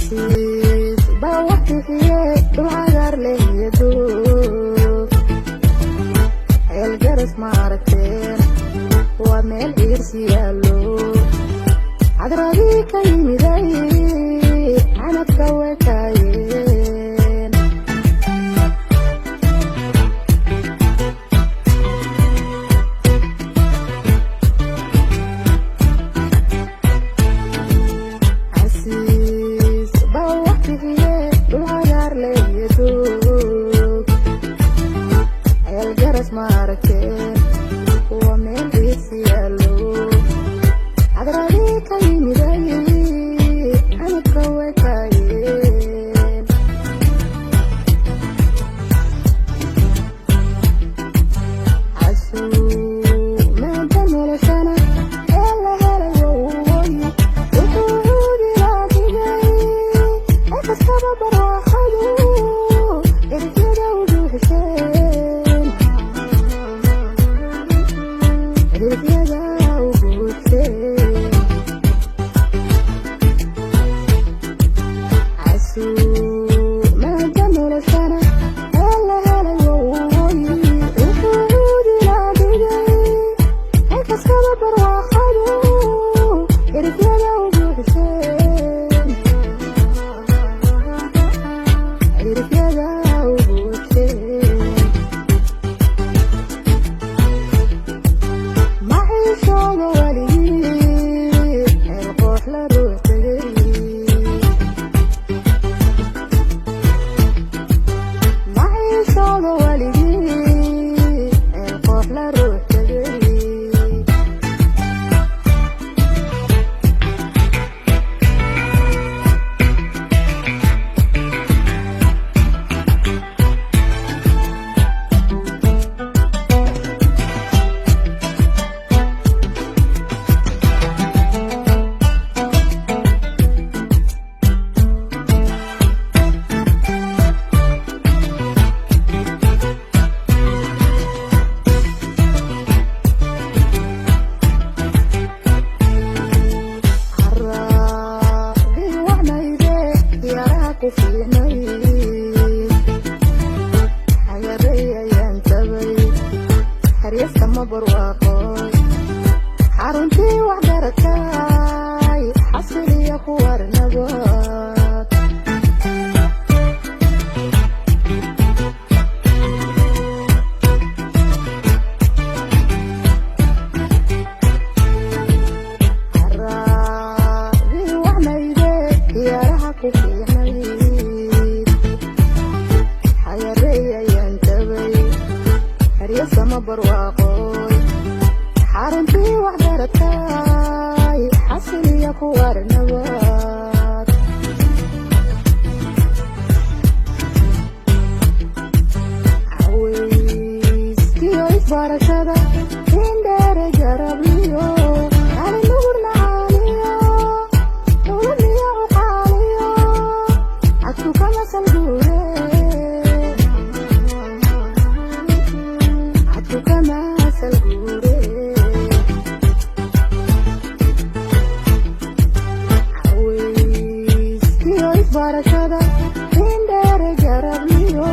Casiis baa wax bixiye, dhul cagaar leh iyo doog. Ceel Garas ma aragteen? Waa meel ciirsi yaallo, cadradii ka yimiday canabka wekaayeen. Casiis baa wax bixiye, dhul cagaar leh iyo doog. Ceel Garas ma aragteen? Waa meel ciirsi yaallo, cadradii ka yimiday canabka wekaayeen. Casuumaanta noloshana ee la helay wowoy wuxuu cuudilaa dhigay ee kastaba barwaaqadu cirifyada u buuxsheen, cirifyada u buuxsheen. Casuumaanta noloshana ee la helay wowoy wuxuu cuudilaa dhigay ee kastaba barwaaqadu cirifyada u buuxsheen, cirifyada u buuxsheen. Maciishooda weligii ceel qoox la ruux tegay. Maciishooda weligii ceel qoox la ruux tegay. Carraadii wacnayde yaraha ku fiicnay, xagaray ayaan tabay, xeryasama barwaaqoy, xaruntii waxgaratay, xasiliya ku warnabad. Carraadii wacnayde yaraha ku fiicnay, xagaray ayaan tabay, xeryasama barwaaqoy, xaruntii waxgaratay, xasiliya ku warnabad. Cawayskiyo isbarashada indheere jarabliyo kalinugurna caaliyo dowladniyo cuqaaliyo cadku kama salguure, cadku kama salguure. Cawayskiyo isbarashada indheere jarabliyo